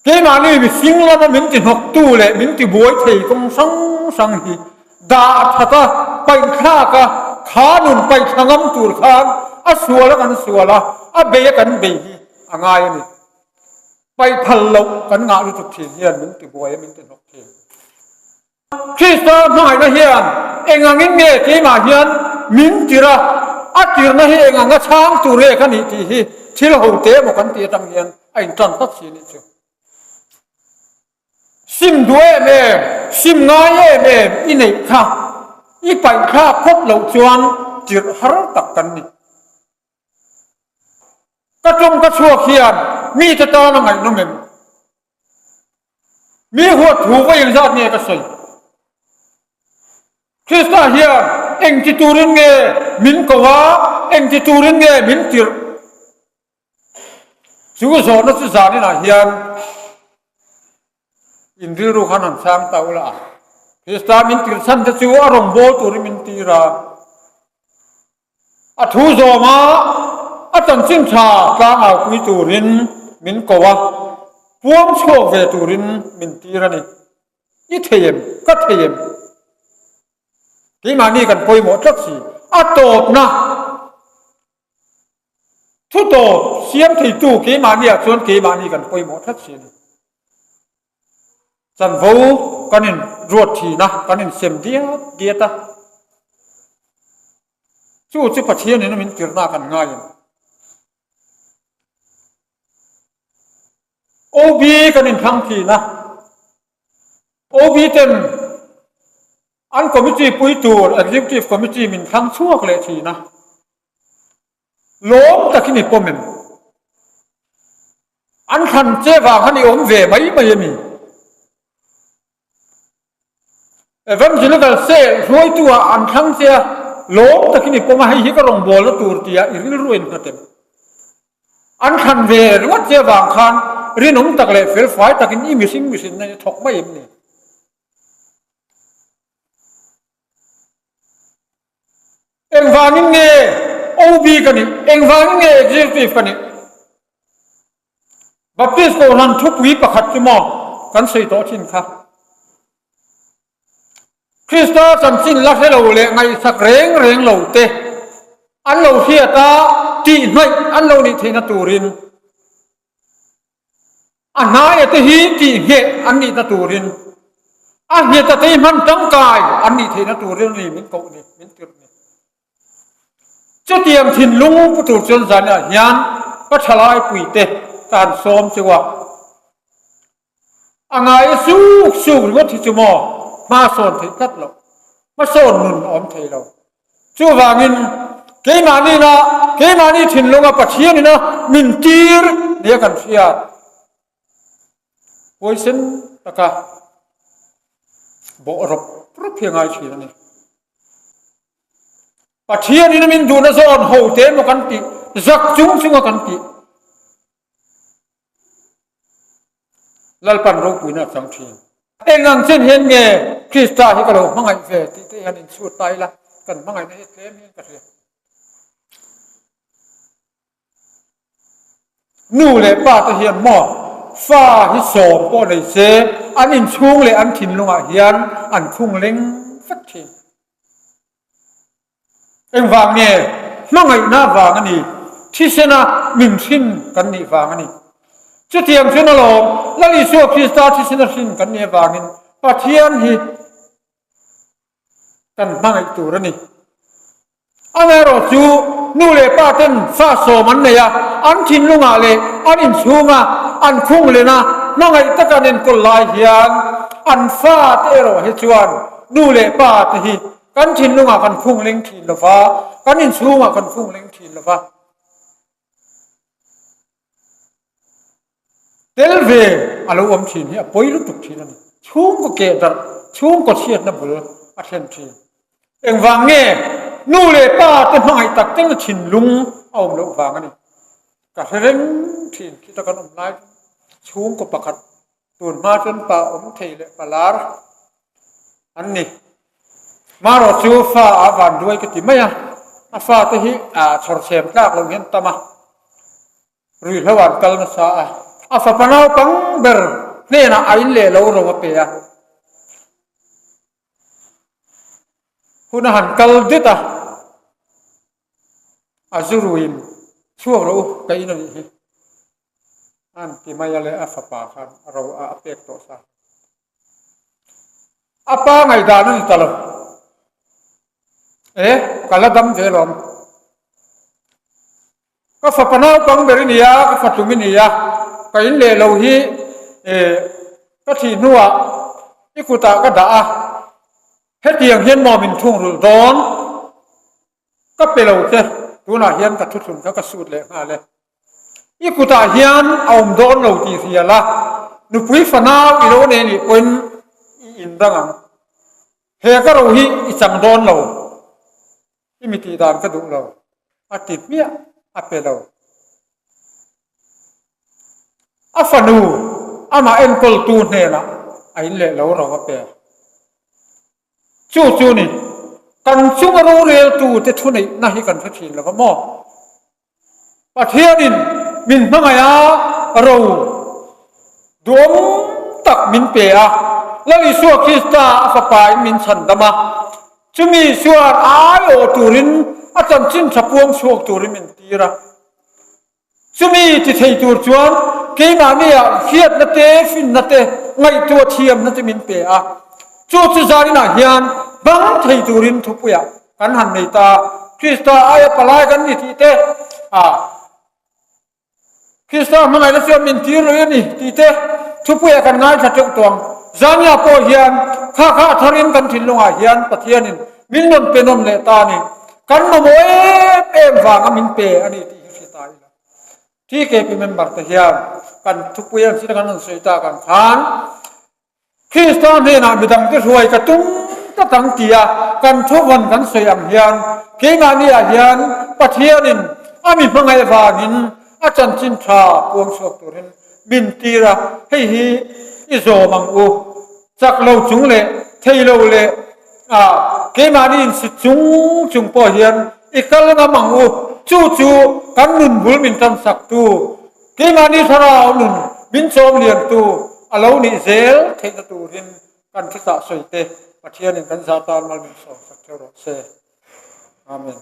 Keimahni mihring lama min ti hnawktu leh min ti buai thei kawng hrang hrang hi dah that a, paihthlak a, kha nun paihthla ngam tur khan a sual a kan sual a, a bei a kan bei hi a ngai a ni. Paih phal loh kan ngah lutuk thin hian min ti buai a, min ti hnawk thin. Krista hmangaihna hian eng angin nge keimah hian min tir a, a tirna hi eng anga chhang tur nge ka nih tih hi thil ho te emaw kan tih atang hian a intan tlat si nih chu. Sim duh em em, sim ngai em em i neih kha i paihthlak phawt loh chuan tirh har tak kan ni. Ka tawng ka chhuak hian mite tan a ngaihnawm em? Mi huat thu va engzat nge ka sawi? Krista hian engti turin nge min ko a, engti turin nge min tirh? Chu zawhna chu zaninah hian in rilru khan han chhang ta ula a. Krista min tirh chhan te chu a rawngbâwl turin min tir a. A thu zawma a chanchin tha tlangaupui turin min ko a, puang chhuak ve turin min tir a ni. I thei em? Ka thei em? Keimahni kan pawimawh tlat si. A tawpna thu tawp siam theitu keimahniah chuan keimahni kan pawimawh tlat si a ni. Chanvo kan in ruat thin a, kan in sem diat diat a. Chu chu Pathian in a min tirna kan ngai em? OB kan in thlang thin a, OB ten an committee pui tur Executive Committee min thlang chhuak leh thin a. Lawm takin i pawm em? An thlan che vang han i awm ve mai mai a mi? Evangelical cell hruaitu ah an thlang che a, lawm takin i pawm a, hei hi ka rawngbawlna tur tia i rilru a innghat em? An thlan ve ringawt che vang khan rinawm tak leh felfai takin i mihring mihrinna i thawk mai em ni? Engvangin nge OB ka nih? Engvangin nge Executive ka nih? Baptist Kohhran thupui pakhat chu maw kan sawi tawh thin kha. Krista chanchin la hre lo leh ngaihsak reng reng lo te an lo hriat a, tihhnaih an lo nih theihna turin A hnaia te hi tih ngheh an nihna turin, a ngheta te hi hman tangkai an nih theihna turin a ni min koh ni, min tirh ni. Chutiang thinlung pu tur chuan zanah hian ka thalai puite ka han sawm cheu a. A ngai a suk suk ringawt hi chu maw hma sawn theih tlat loh, hmasawn nun a awm thei lo. Chuvangin, keimahniina, keimahni thinlunga Pathianina min tir nia kan hriat huaisen taka bawh rawp rawp hi a ngai thin a ni. Pathianina min duhna zawn ho te emaw kan tih, zak chung chunga kan tih, Lalpan ropuina a chang thin. Eng ang chen hian nge Krista hi ka lo hmangaih ve tih te hian inchhut ta ila, kan hmangaihna hi tlem hian ka hria. Nu leh pa te hian maw fa hi sawm pawh nei se an inchhung leh an thinlungah hian an khung leng vek thin. Engvang nge? Hmangaihna vang a ni. Thisena min hrin kan nih vang a ni. Chutiang chuan alawm, Lal Isua Krista thisena hrin kan nih avangin Pathian hi kan hmangaih tur a ni. Amaherawh chu nu leh pa ten fa sawm an nei a, an thinlungah leh an inchhunga an khung lena hmangaih taka an enkawl lai hian an fate erawh hi chuan nu leh pa te hi Kan thinlungah kan khung leng thin lo va, kan inchhungah kan khung leng thin lo va. Tel ve a lo awm thin hi a pawi lutuk thin a ni. Chhungkaw keh darh, chhungkaw chhiatna bul a thlen thin. Engvang nge nu leh pa te hmangaih tak tengna thinlung a awm loh vang a ni. Ka hre reng thin khita kan awm lai chhungkaw pakhat Tun hma chuan pa awm thei leh palar an ni. Marawh chu fa a van duai ka ti mai a, a fate hi chhawr chhem tlak lo hian tam a, ruihhlo an kal nasa a. A fapa naupang ber hnenah a in leh lo ro a pe a. Hun a han kal det a, a zu ruin chhuak rawh u ka in a nih hi a han ti mai a le a fapa khan ro a pek tawh sa. A pa ngaihdan a ni ta lo. E, ka la dam ve lawm. Ka fapa naupang ber i ni a, ka fatlum i ni a, ka in leh lo hi e ka thih hnuah i kutah ka dah a, hetiang hian maw min thungrulh dawn? Ka pe lo che, tunah hian ka thuthlun kha ka sut leh nghal e. I kutah hian a awm dawn lo tih hria la, nupui fanau i lo nei nih pawhin i indang ang. He ka ro hi i chang dawn lo. I mi tih dan ka duh lo, a ti hmiah a pe lo. A fanu amah enkawltu hnenah a in leh lo ro a pe. Chu chu ni, kan chunga roreltute thuneihna hi kan hre thin lo va maw? Pathianin min hmangaih a, ro duhawm tak min pe a, Lal Isua Krista a Fapain min chhandam a, chumi chuan aiawh turin a chanchin tha puang chhuak turin min tir a. Chumi ti thei tur chuan keimahniah hriatna te, finna te, ngaihtuah thiamna te min pe a. Chu chu zaninah hian hmang thei turin thupuiah kan han nei ta, Krista aia palai kan ni tih te, a Krista hmangaihna chuan min tir lui a ni tih te thupuiah kan ngaithla teuh tawh ang. Zania pawh hian kha kha a tharin kan thinlungah hian Pathianin min rawn pe nawn leh ta a ni. Kan mamawh em em vanga min pe a ni tih hi hre ta ila. TKP member te hian kan thupui ang chin a kan rawn sawi tak ang khan, Krista hnenah midangte hruai ka tum tlat ang tia kan thuvawn kan sawi ang hian keimahniah hian Pathianin a mi hmangaih avangin a chanchin tha puang chhuak turin min tir a, hei hi i zawm ang u. Chak lo chung leh thei lo leh a keimahni insit chung chung pawh hian i kal ngam ang u. Chu chu kan nun bul min tansak tu Keimahni thlarau nun min chawm liantu a lo nih zel theihna turin kan thutah sawi te Pathianin kan zah tan mal min sawmsak theuh rawh se. Amen.